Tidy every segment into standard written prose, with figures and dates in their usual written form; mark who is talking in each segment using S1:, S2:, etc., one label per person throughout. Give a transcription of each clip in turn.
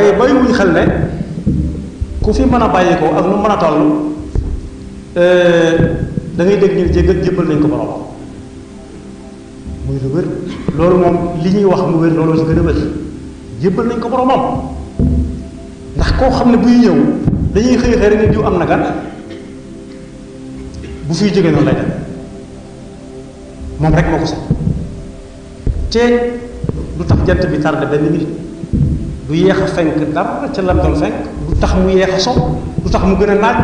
S1: waaye bàyyiwuñ xel ne ku fi mën a bàyyi ko ak nu mën a toll da ngay dégg ñu jéggal jébbal nañ ko borom muy lu wér loolu moom li ñuy wax mu wér loolu ci gën a wér jébbal nañ ko boromam ndax koo xam ne buy ñëw dañuy xëy xëy rek ne diw am na gan bu fiy jógee noonu lay dem moom rek moo ko sax te du tax jant bi tardé benn minute du yéex a fenk dara ca lam doon fenk du tax mu yéex a so du tax mu gën a naaj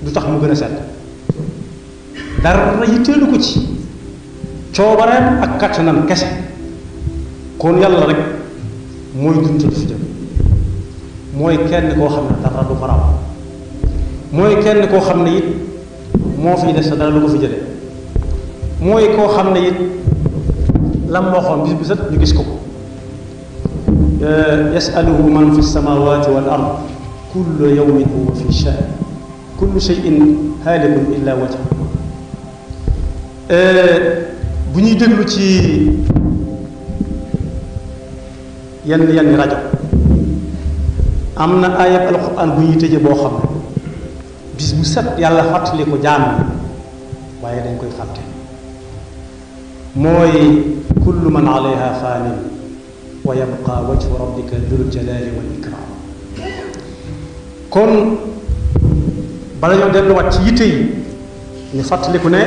S1: du tax mu gën a sedd dara yitteelu ko ci coobareem ak kattanam kese kon yàlla rek mooy dund du fi jëm mooy kenn koo xam ne dara du ko raw mooy kenn koo xam ne it moo fiy des sa dara lu ko fi jële mooy koo xam ne it lam waxoon bis bi set ñu gis ko ko yasaluhu man fi samawati wal ard kullu yawmin huwa fi sha'n kullu shay'in haalikun illa wajha bu ñuy déglu ci yenn rajo am na ayab alquran bu ñuy tëje boo xam ne bis bu set yàlla fàttali ko jaam yi waaye dañ koy fàtte mooy kullu man alayha faanin wa yabqa wajhu rabbika dul jalali wal ikram kon bala ñoo delluwaat ci yitte yi ñu fàttaliku ne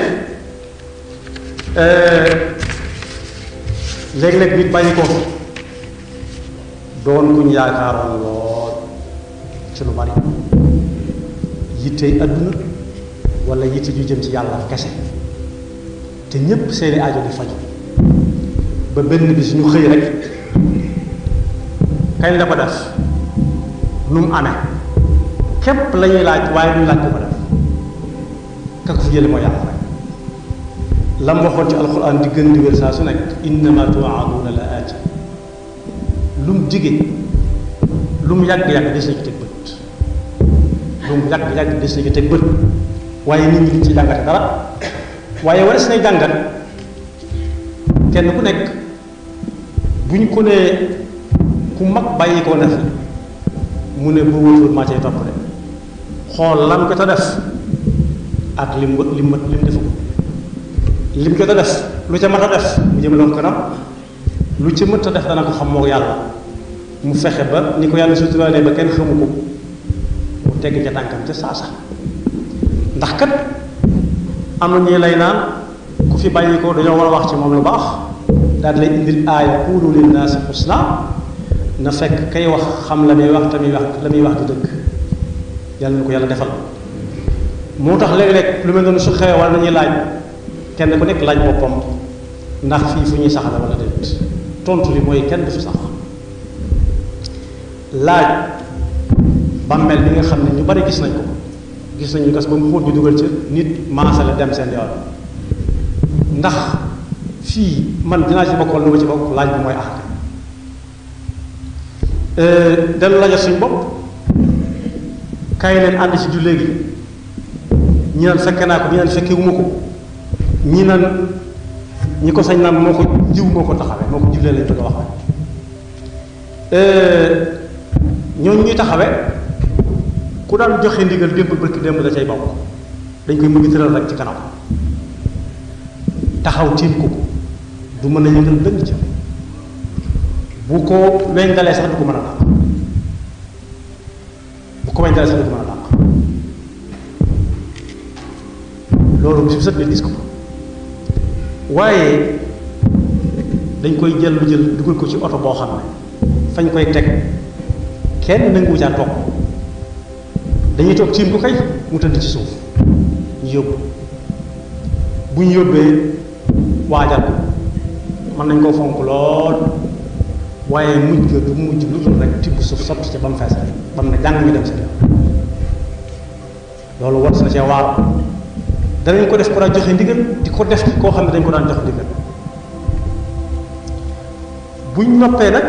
S1: léeg-léeg nit bàyyi ko doon kuñ yaakaaroon lool ci lu bari yittey adduna wala yitte ju jëm ci yàlla kese te ñépp seeni aajo di faju ba benn bis ñu xëy rek kañ la ko def nu mu amee képp la ñuy laaj waaye duñ laaj ko def ka ko fi jële mooy yàlla rek lam waxoon ci alxuraan di gën di wér saa su nekk innama tuwaaduuna la aati lu mu dige lu mu yàgg-yàgg des na ci teg bët lu mu yàgg-yàgg des na ci teg bët waaye nit ñi ci jàngate dara waaye wares nay jàngat kenn ku nekk buñ ko nee ku mag bàyyi koo def mu ne bu wëtul maa cay topp de xool lam ko ta def ak lim defu lim ko ta def lu ca mat a def mu jëm loon kanam lu ca mët a def dana ko xam moo yàlla mu fexe ba ni ko yàlla suturaale ba kenn xamu ko mu tegg ca tànkam ca saasa ndax kat am na ñuy lay naan ku fi bàyyi ko dañoo war a wax ci moom lu baax daal lay indil aaya quulu linnaasi husna na fekk kay wax xam la muy wax tamit wax la muy wax di dëgg yàlla na ko yàlla defal moo tax léeg-léeg lu mel noonu su xewee wala nañuy laaj kenn ku nekk laaj boppam ndax fii fu ñuy sax la wala déet tontu li mooy kenn du fi sax laaj bàmmeel bi nga xam ne ñu bari gis nañ ko gis nañu gas ba mu xóot ñu dugal ca nit maasale dem seen yoon ndax fii man dinaa ci bokk wala lu ma ci bokk laaj bi mooy ax dellu laajal suñu bopp kaay leen ànd ci jullee gi ñi naan fekke naa ko ñi naan fekkewuma ko ñi naan ñi ko sañ naan moo ko jiw moo ko taxawee moo ko jullee lañ bëgg a wax ñooñu ñuy taxawee ku daan joxe ndigal démb bërki démb da cay bokk dañ koy mujj tëral rek ci kanam taxaw tiim ko du mën a yëngal benn ci bu ko wengalee sax du ko mën a dàq bu ko wengalee sax du ko mën a dàq loolu bis bu set nga gis ko waaye dañ koy jël dugal ko ci oto boo xam ne fañ koy teg kenn nanguwu caa toog dañuy toog tiim ko kay mu tëdd ci suuf ñu yóbbu bu ñu yóbbee waajal ko mën nañ koo fonk lool waaye mujj ga du mujj lu dul rek tibb suuf sotti ca ba mu fees rek ba mu ne jàng ñu dem sa loolu war na cee waar danañ ko def ko daan joxe ndigal di ko def ci koo xam ne dañ ko daan jox ndigal buñ noppee nag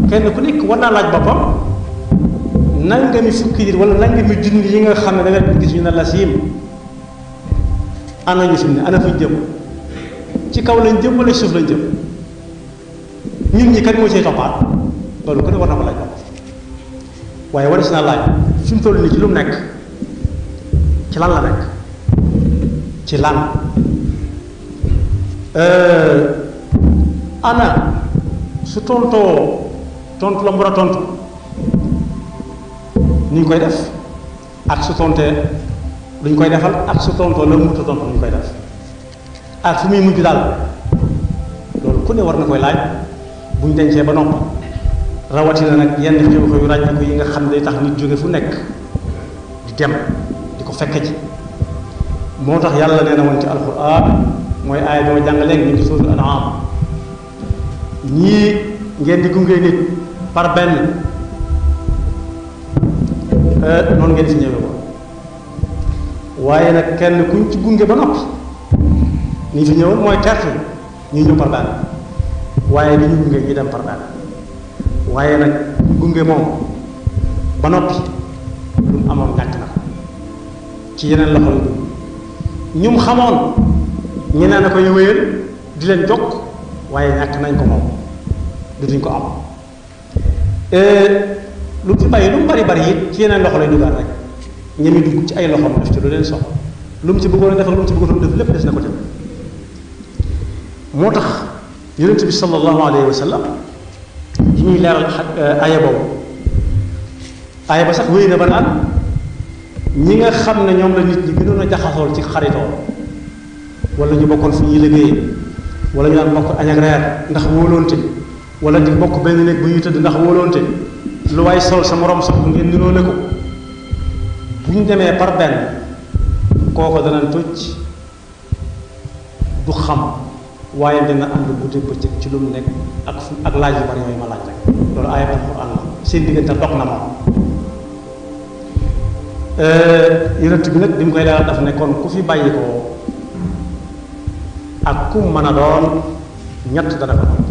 S1: kenn ku nekk war naa laaj boppam nangami fukki nit wala nangami junni yi nga xam ne da nga gis ñu ne la siim ana ñu fi mu ne ana fuñ jëm ci kaw lañ jëm wala suuf lañ jëm ñun ñi kan moo cay toppaat loolu ku ne war na ko laaj boppam waaye waris naa laaj fi mu toll nii ci lu mu nekk ci lan la nekk ci lan ana su tontoo tontu la mu war a tontu ni ñu koy def ak su tontee lu ñu koy defal ak su tontoo la mu mënta tontu lu ñu koy def ak fu muy mujj daal loolu ku ne war na koy laaj bu ñu dencee ba noppi rawatina nag yenn xew-xew yu ràññi ko yi nga xam ne day tax nit jóge fu nekk di dem di ko fekke ci moo tax yàlla nee na woon ci alquran mooy aaya bi ma jàng léegi ñu ngi suuratul An'aam ñii ngeen di gunge nit par benn noonu ngeen fi ñëwee ko waaye nag kenn kuñ ci gunge ba noppi ni fi ñëwoon mooy tertu ñuy ñëw par benn waaye di ñu gunge ñuy dem par benn waaye nag gunge moom ba noppi lu mu amoon ñàkk na ci yeneen loxo la dugg ñum xamoon ñeneen na ko yëwéyal di leen jokk waaye ñàkk nañ ko moom dutuñ ko am lu fi bàyyi lu mu bari bari it ci yeneen loxo lay duggaat rek ñemi dugg ci ay loxoom def ci lu leen soxla lu mu ci bëggoon a def ak lu mu ci bëggoon def lépp des na ko dem moo tax yonent bi sallallahu alayhi wa sallam yi ñuy leeral aya boobu aya ba sax wéy na ba naan ñi nga xam ne ñoom la nit ñi gënoon a jaxasool ci xaritoo wala ñu bokkoon fu ñuy liggéey wala ñu daan bokk añ ak reer ndax wóoloonte wala di bokk benn néeg bu ñuy tëdd ndax wóoloonte lu waay sol sa morom sax bu ngeen niroo ne ko bu ñu demee par benn kooko danañ toj du xam waaye dina ànd guddi bëccëg ci lu mu nekk ak laaj yu bari yooyu ma laaj rek loolu aaya alxuraan la seen diggante dog na moom yonent bi nag bi mu koy leeral daf ne kon ku fi bàyyi ko ak ku mën a doon ñett dana ko doon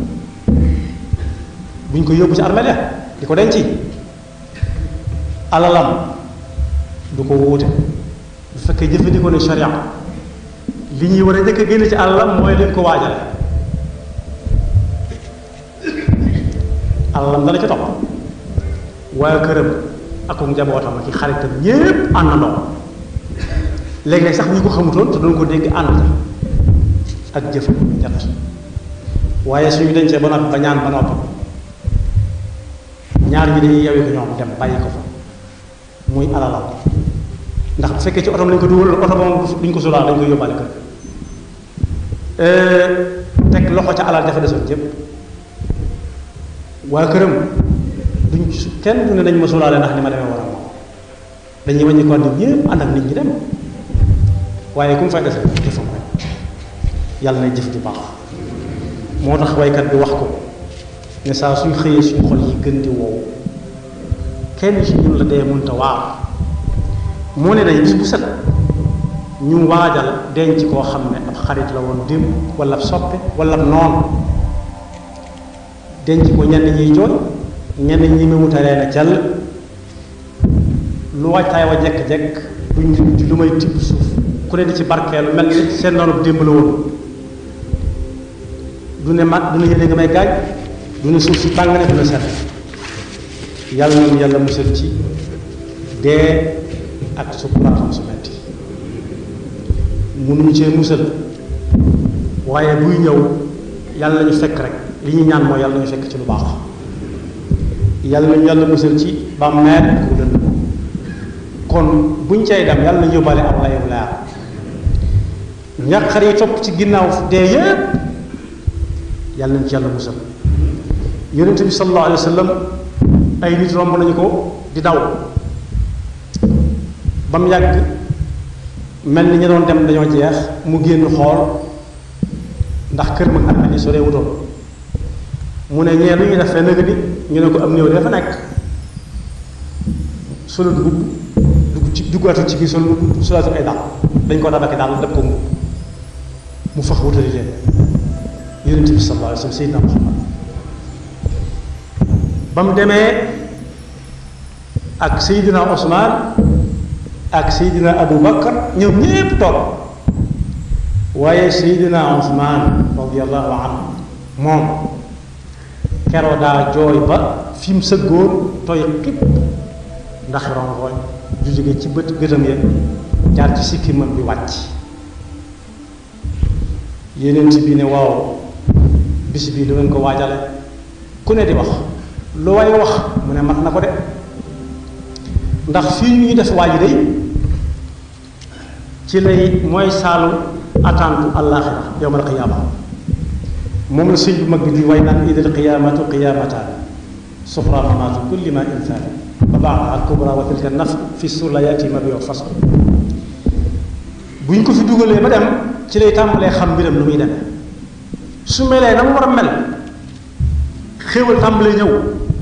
S1: buñ ko yóbbu ci armeel ya di ko denc alalam du ko wuute bu fekkee jëfandikoo ne sharia li ñuy war a njëkk a génne ci alalam mooy leen ko waajale alalam dana ca topp waaye këram ak njabootam ak xaritam ñépp àndandoo léegi-léeg sax ñi ko xamutoon te doon ko dégg ànd ak jëf ñett waaye suñu dencee ba noppi ba ñaan ba noppi ñaar ñi dañuy yewi ko ñoom dem bàyyi ko fa muy alalam ndax bu fekkee ci otom lañ ko dugal oto ba moom duñ ko sulaal dañ koy yóbbaale kër teg loxo ca alal dafa desoon jëpp waa këram duñ kenn du ne dañ ma sulaale ndax ni ma demee war a moom dañuy wàññi ko nit ñëpp ànd ak nit ñi dem waaye ku mu fay def jëfam rek yàlla na jëf ju baax moo tax waykat bi wax ko ne saa suñ xëyee suñ xol yi gën di wow kenn ci ñun la dee mënta waar moo ne day bis bu set ñu waajal denc koo xam ne ab xarit la woon démb wala ab soppe wala ab noonu denc ko ñenn ñiy jooy ñenn ñi mu wutaree na jàll lu waajtaay wa jekk-jekk duñ di lu may tibb suuf ku ne di ci barkeelu mel ni seen noonu démb la woon du ne mat du ne yéene nga may gaañ du ne suuf si tàng ne du ne sedd yàlla noonu yàlla musal ci dee ak sukkuraatam su metti mënuñu cee musal waaye buy ñëw yàlla nañu fekk rek li ñu ñaan mooy yàlla nañu fekk ci lu baax yàlla nañu yàlla musal ci bàmmeel ku dënd kon buñ cay dem yàlla nañu yóbbaale am layu leer njàqar yi topp ci ginnaaw dee yépp yàlla nañ ci yàlla musal yonent bi sallallahu alayhi wa sallam ay nit romb nañu ko di daw ba mu yàgg mel ni ñu doon dem dañoo jeex mu génn xool ndax kër mag armée yi soree wutoon mu ne ñee lu ñuy def fee nëgg ni ñu ne ko am néew dafa nekk solo dugub duggaatu ci biir solaatu ay daal dañ ko dabake daal def ko mu fax wutali leen yonent bi sallallahu alayhi wa sallam Seydina Muhammad ba mu demee ak Seydina Ousmane ak Seydina Abou Bakar ñoom ñépp toog waaye Seydina Ousmane radiyallahu anhu moom keroo daa jooy ba fi mu sëggoon tooy xib ndax rongoñ ju jóge ci bët gëtam ya jaar ci sikkimam bi wàcc. Yonent bi ne waaw bis bii lu ngeen ko waajale ku ne di wax lu waay wax mu ne mat na ko de ndax fii ñu def waaji day ci lay mooy saalu attente àllaaxira yawmal qiyaama moom la sëñ bu mag bi di way naan idil qiyaamatu qiyaamataan suxra mamaatu kulli ma insaani ba baax al kubra wa tilka naf fi sulayaati ma bio fasl bu ñu ko fi dugalee ba dem ci lay tàmbalee xam mbiram lu muy demee su melee na mu war a mel xéewal tàmbalee ñëw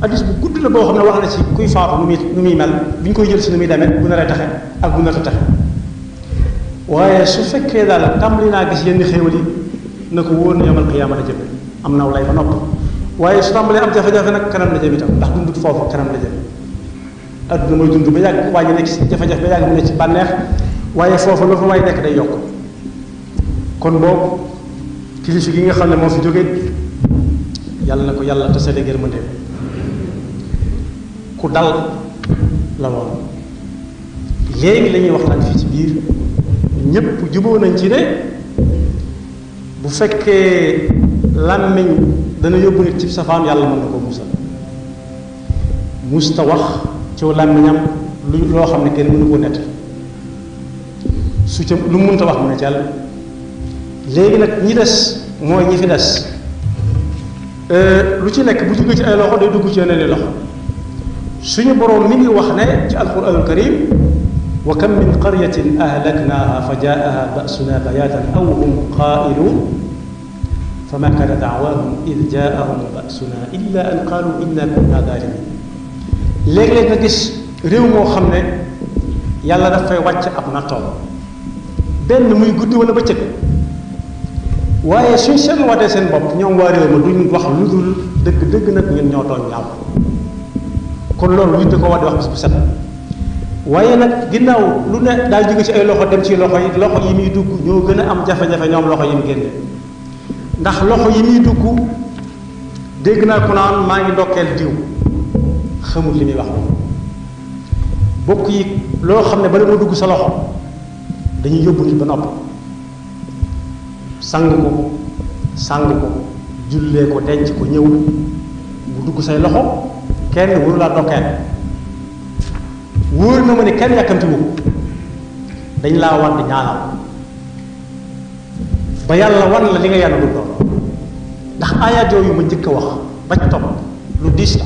S1: addis bu gudd la boo xam ne wax na ci kuy faatu nu muy mel bi ñu koy jël si nu muy demee bu naree taxe ak bu narta taxe waaye su fekkee daal tàmbali naa gis yenn xéewal yi na ko wóor na yawmal qiyaama la jëm am naw lay ba nopp waaye su tàmbalee am jafe-jafe nag kanam la jëm itam ndax dundut foofu kanam la jëm adduna mooy dund ba yàgg waa ji nekk ci jafe-jafe ba yàgg mu ne ci bànneex waaye foofu lu fa waay nekk day yokk kon boobu kilifa gi nga xam ne moo fi jóge yàlla na ko yàlla tasale gërmande ku dal la woon léegi la ñuy waxtaan fii ci biir ñépp juboo nañ ci ne bu fekkee làmmiñ dana yóbbu nit ci safaan yàlla mën na ko musal musta wax ci làmmiñam loo xam ne kenn mënu koo nett su ca lu mënta wax mu ne ci yàlla léegi nag ñi des mooy ñi fi des lu ci nekk bu jógee ci ay loxo day dugg ci yeneen i loxo suñu boroom mi ngi wax ne ci alquranul karim wa kam min qaryatin ahlaknaha fa jaaha ba'suna bayatan aw hum qaa'iluun fa ma kaana da'waahum id jaahum ba'suna illa an qaalu inna kunna zaalimiin léeg-léeg nga gis réew moo xam ne yàlla daf fay wàcc ab nattoom benn muy guddi wala bëccëg waaye suñ seetluwaatee seen bopp ñoom waa réew ma duñ wax lu dul dëgg nag ñun ñoo tooñ ñaaw kon loolu ñu da ko war di wax bis bu set waaye nag ginnaaw lu ne daa jóge ci ay loxo dem ci loxo yi muy dugg ñoo gën a am jafe-jafe ñoom loxo yi mu génne ndax loxo yi muy dugg dégg naa ku naan maa ngi ndokkeel diw xamul li muy wax bokk yi loo xam ne bala moo dugg sa loxo dañuy yóbbu nit ba nopp sang ko jullee ko denc ko ñëw mu dugg say loxo kenn waru laa ndokkeel wóor na ma ne kenn yàkkamti wu dañ laa war di ñaanal ba yàlla wan la li nga yàlla du doon ndax aayaat yooyu ma njëkk a wax ba ci topp lu diis la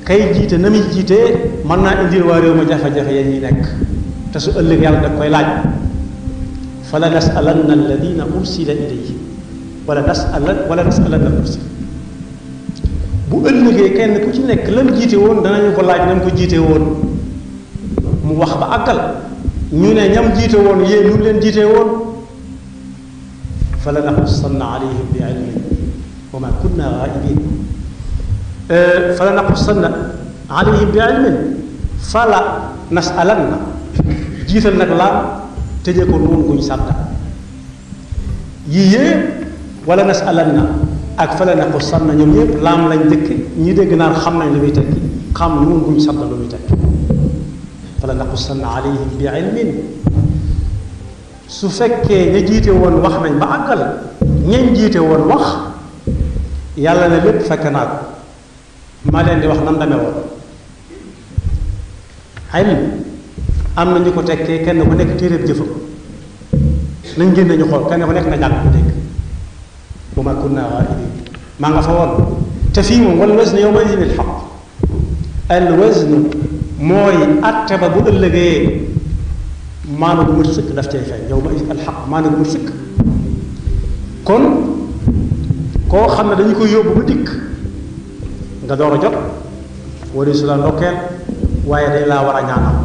S1: kay jiite na muy jiitee mën naa indil waa réew ma jafe-jafe ya ñuy nekk te su ëllëg yàlla da koy laaj fala nasalanna alladina ursila ilayhim wala nasalanna al mursal bu ëllëgee kenn ku ci nekk lam jiite woon danañu ko laaj nam ko jiite woon mu wax ba àggal ñu ne ñam jiite woon yéen ñu leen jiite woon fala naqussanna alayhim bi ilmin wa ma kunna ghaibin fala naqussanna alayhim bi ilmin fala nasalanna jiital nag laa tëjee ko noonu guñ sàdda yii yëpp wala nasalanna ak fala naqussanna ñoom yëpp laam lañ dëkk ñi dégg naan xam nañ lu muy tekki xam noonu guñ sàdda lu muy tekki fala naqussanna alayhim bi ilmin su fekkee ña jiite woon wax nañ ba àggal ñañ jiite woon wax yàlla ne lépp fekk naa ko maa leen di wax nan demee woon ilm am na ñu ko tekkee kenn ku nekk téeréeb jëfam nañ génn ñu xool kenn ku nekk na jàng ko dégg wa ma kunna ghaibin maa nga fa woon te fii moom wal wazn yawma idin al haqq al wazn mooy atte ba bu ëllëgee maana bu mat sëkk daf cay feeñ yawma idin al haqq maana bu mat sëkk kon koo xam ne dañu koy yóbbu ba dikk nga door a jot wala su la ndokkeel waaye dañ laa war a ñaanal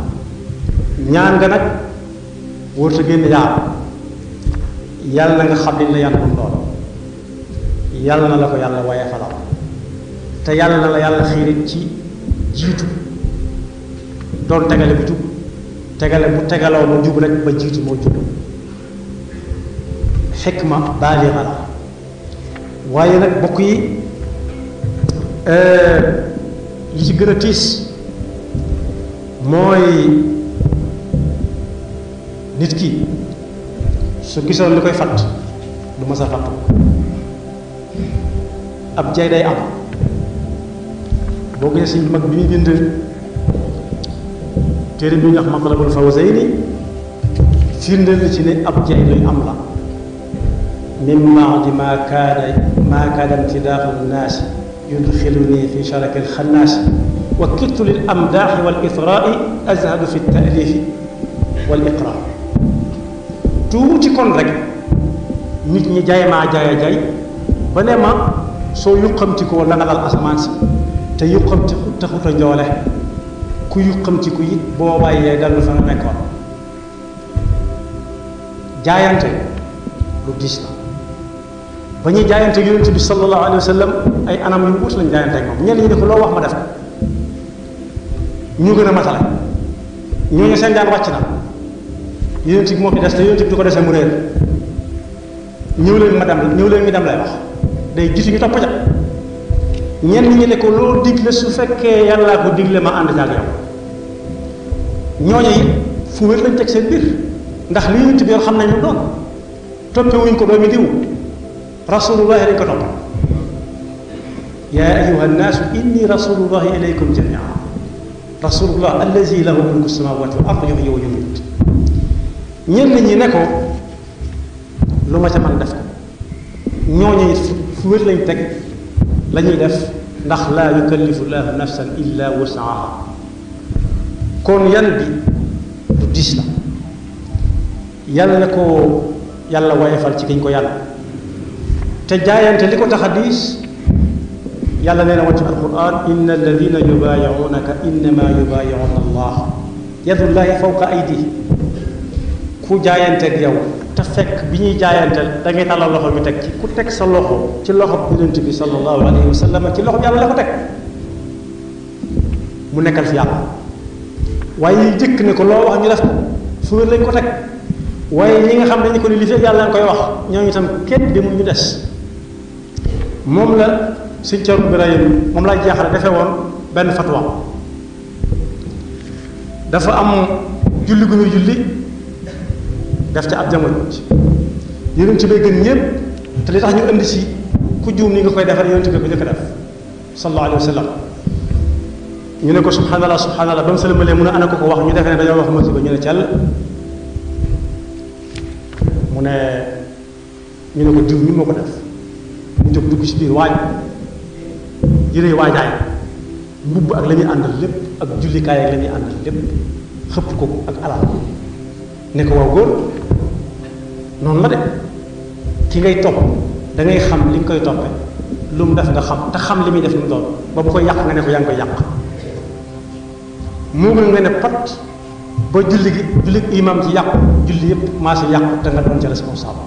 S1: ñaan nga nag wóor sa génn yaar yàlla na nga xam ne la yàlla bu doon yàlla na la ko yàlla waaye falal te yàlla na la yàlla xiirit ci jiitu doon tegale bu jub tegale bu tegaloo mu jub rek ba jiitu moo jub xikma baaliga la waaye nag bokk yi li ci gën a tiis mooy nit ki su gisoon li koy fatt du ma sa fattu ab jay day am boo gisee si mag bi ñu bind téere bi ñu wax Matlabul Fawzayni firndeel ci ne ab jay luy am la min baadi maa kaada imtidaaxu nnaasi yudxiluni fi sharaki alxannaasi wa kittu lil amdaaxi wal itraai azhadu fi taalifi wal iqraa tuuti kon rek nit ñi jaay maa jaay jaay ba ne ma soo yuqamtikoo la nga dal asamaan si te yuqamti taxut a njoole ku yuqamtiku it boo bàyyee dellu fa nga nekkoon jaayante lu diis la ba ñuy jaayante yonent bi sallallahu alayhi wa sallam ay anam yu wut lañ jaayante ak moom ñenn ñi ne ko loo wax ma def ñu gën a matale ñooñu seen jaan wàcc na yonent bi moo fi des te yonent bi du ko desee mu réer ñëw leen ma dem ñëw leen mi dem lay wax day jiitu ñu topp ja ñenn ñi ne ko loo digle su fekkee yàllaa ko digle ma ànd ak yow ñooñu it fu wér lañ teg seen biir ndax li yonent bi xam nañ lu doon toppe wuñ ko doomi diw rasulullahi lañ ko topp yaa ayuha nnaasu inni rasulullahi ilaykum jamia rasulullah allazi lahu mulku samawati wal ard yuhyi wa yumiit ñenn ñi ne ko lu ma ca man def ko ñooñu it fu wér lañ teg la ñuy def ndax laa yukallifu llahu nafsan illa wusaha kon yan bi du diis la yàlla na ko yàlla woyefal ci kiñ ko yàlla te jaayante li ko tax a diis yàlla nee na woon ci alquran inna alladina yubaayi'unaka innama yubaayi'una allah yadullahi fawqa aydi ku jaayanteeg yow te fekk bi ñuy jaayanteel da ngay tàllal loxo bi teg ci ku teg sa loxo ci loxo yonent bi sallallahu alayhi wa sallam ci loxo yàlla la ko teg mu nekkal fi yàlla waaye yi jëkk ne ko loo wax ñu def ko fu wér lañ ko teg waaye ñi nga xam dañu ko ni li fekk yàlla nga koy wax ñooñu itam kenn demul ñu des moom la sëñ Thierno Birahim moom laa jeexale defee woon benn fatwa dafa am julli gu ñuy julli def ci ab jamono yonent bi gën ñëpp te li tax ñu indi si ku juum ni nga koy defar yonent bi ko njëkk a def sallallahu alayhi wa sallam ñu ne ko subhanallah subhanallah ba mu sëlmalee mun a ana ko ko wax ñu defee ne dañoo wax musiba ñu ne cell mu ne ñu ne ko diw mi moo ko def mu jóg dugg ci biir waaj yëree waajaay mbubb ak la ñuy àndal lépp ak jullikaay ak la ñuy àndal lépp xëpp ko ak alal ne ko waaw góor noonu la de ki ngay topp da ngay xam li nga koy toppe lu mu def nga xam te xam li muy def lu mu doon ba bu koy yàq nga ne ko yaa ngi koy yàq moo gën nga ne pat ba julli imam ci yàqu julli yëpp maa si yàqu te nga doon ca responsable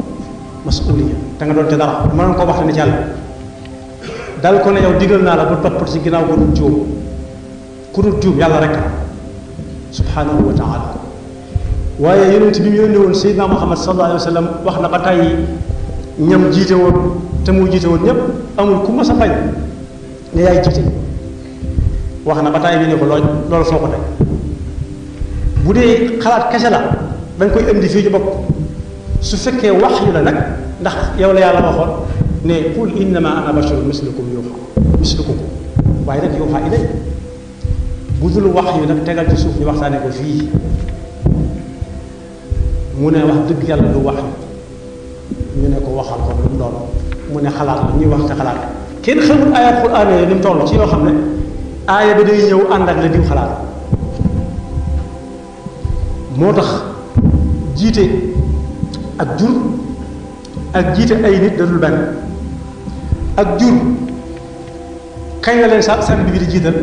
S1: masuuliya te nga doon ca dara ma doon ko wax ne ci yàlla dal ko ne yow digal naa la bu topp ci ginnaaw ko dul juum ku dul juum yàlla rek subhanahu wa taala waaye yonent bi mu yónnee woon Seydina Muhammad sallallahu alayhi wa sallam wax na ba tàyyi ñam jiite woon te mu jiite woon ñëpp amul ku mas a bañ ne yaay jiite wax na ba tàyyi bi ne ko loolu foo ko teg bu dee xalaat kese la da nga koy indi fii ci bopp su fekkee wax yu la nag ndax yow la yàlla waxoon ne qul innama ana basharun mislukum waaye nag yuuhaa ilay bu dul wax yu nag tegal ci suuf ñu waxtaane ko fii mu ne wax dëgg yàlla du wax ñu ne ko waxal ko lu mu doon mu ne xalaat la ñuy wax te xalaat kenn xamul ayat quraan yooyu ni mu toll ci yoo xam ne aaya bi day ñëw ànd ak la diw xalaat moo tax jiite ak jur ak jiite ay nit da dul benn ak jur kañ la leen sa bi di jiital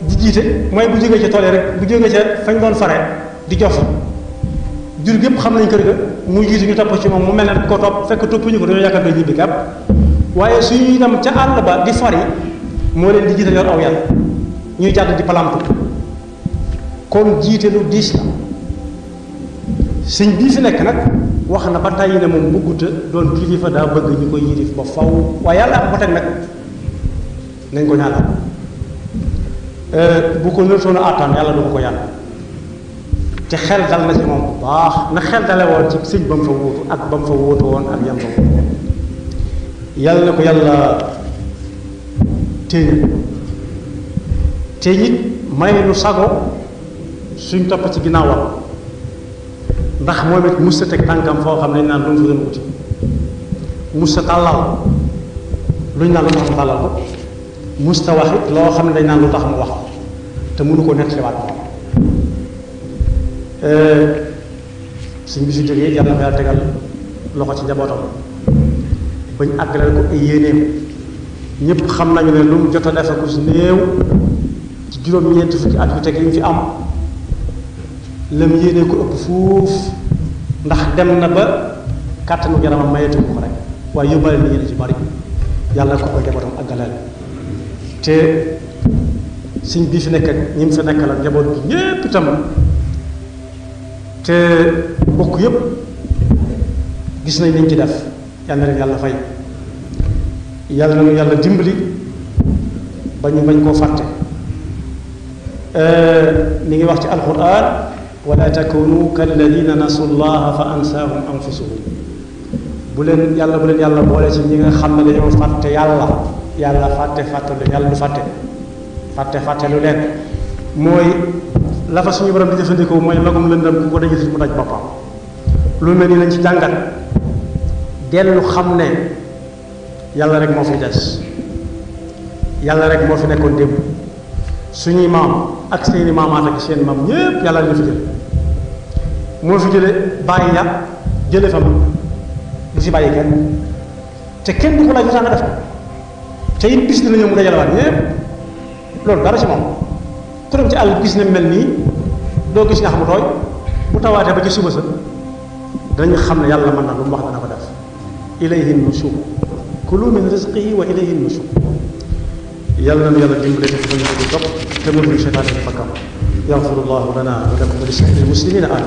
S1: di jiite mooy bu jógee ca tool yi rek bu jógee ca fañ doon fare di jof jur gépp xam nañ kër ga muy jiitu ñu topp ci moom mu mel ne ko topp fekk toppuñu ko dañoo yaakaar day ñibbi kàpp waaye suñuy dem ca àll ba di fari moo leen di jiital yor aw yàlla ñuy jàdd di palamtu kon jiite lu diis la sëñ bii fi nekk nag wax na ba tàyyi ne moom bëgguta doon kilifa daa bëgg ñu koy yilif ba faw waaye yàlla ak ko teg nag nañ ko ñaanal bu ko nërtoon a àttaan yàlla du ko yàlla te xel dal na ci moom bu baax na xel dale woon ci sëñ ba mu fa wuutu ak ba mu fa wuutu woon ak yam fa wuutu woon yàlla na ko yàlla téeñal te it may nu sago suñ topp ci ginnaawam ndax moom it mus ta teg tànkam foo xam ne dañ naan lu mu fa doon wuti mus ta tàllal luñ naan lu tax mu tàllal ko mus ta wax it loo xam ne dañ naan lu tax mu wax ko te mënu ko nettaliwaat moom suñ bi su jógee yàlla na ko yàlla tegal loxo ci njabootam bañ àggaleel ko ay yéeneem ñëpp xam nañu ne lu mu jot a defe ko su néew ci juróom-ñeenti fukki at yu teg yi mu fi am lam yéene ko ëpp fuuf ndax dem na ba kàttanu yaramam mayetu ko rek waaye yóbbaale na yéene ci bari yàlla ko koy njabootam àggaleel te suñ bii fi nekk ak ñi mu fi nekkal ak njaboot bi ñépp itam te bokk yépp gis nañ liñ ci def yal na leen yàlla fay yàlla nañu yàlla dimbali ba ñu bañ koo fàtte mi ngi wax ci alquran wala takunu kalladina nasu llaha fa ansaahum anfusahum bu leen yàlla boole ci ñi nga xam ne dañoo fàtte yàlla fàtte lu yàlla du fàtte lu leen mooy la fa suñu borom di jëfandikoo mooy magum lëndam ku ko dajati mu daj boppam lu mel ni lañ ci jàngat dellu xam ne yàlla rek moo fi des yàlla rek moo fi nekkoon démb suñuy maam ak seeni maamaat ak seen maam ñépp yàlla la fi jël moo fi jële bàyyi ya jële fa mag du fi bàyyi kenn te kenn du ko laaj lu tax nga def ko te it bis dina ñëw mu dajalewaat ñépp loolu dara ci moom ku dem ci àll gis ne mel nii doo gis ñax mu tooy bu tawaatee ba ci suba sa dañu xam ne yàlla mën na lu mu wax dana ko def ilayhi nushur kulu min rizqihi wa ilayhi nushur yàlla nañu yàlla dimbale te bañ ko di topp te mënuñu seytaane di fakkam yaxfirullahu lana wa lakum wa li saa'iril muslimina amin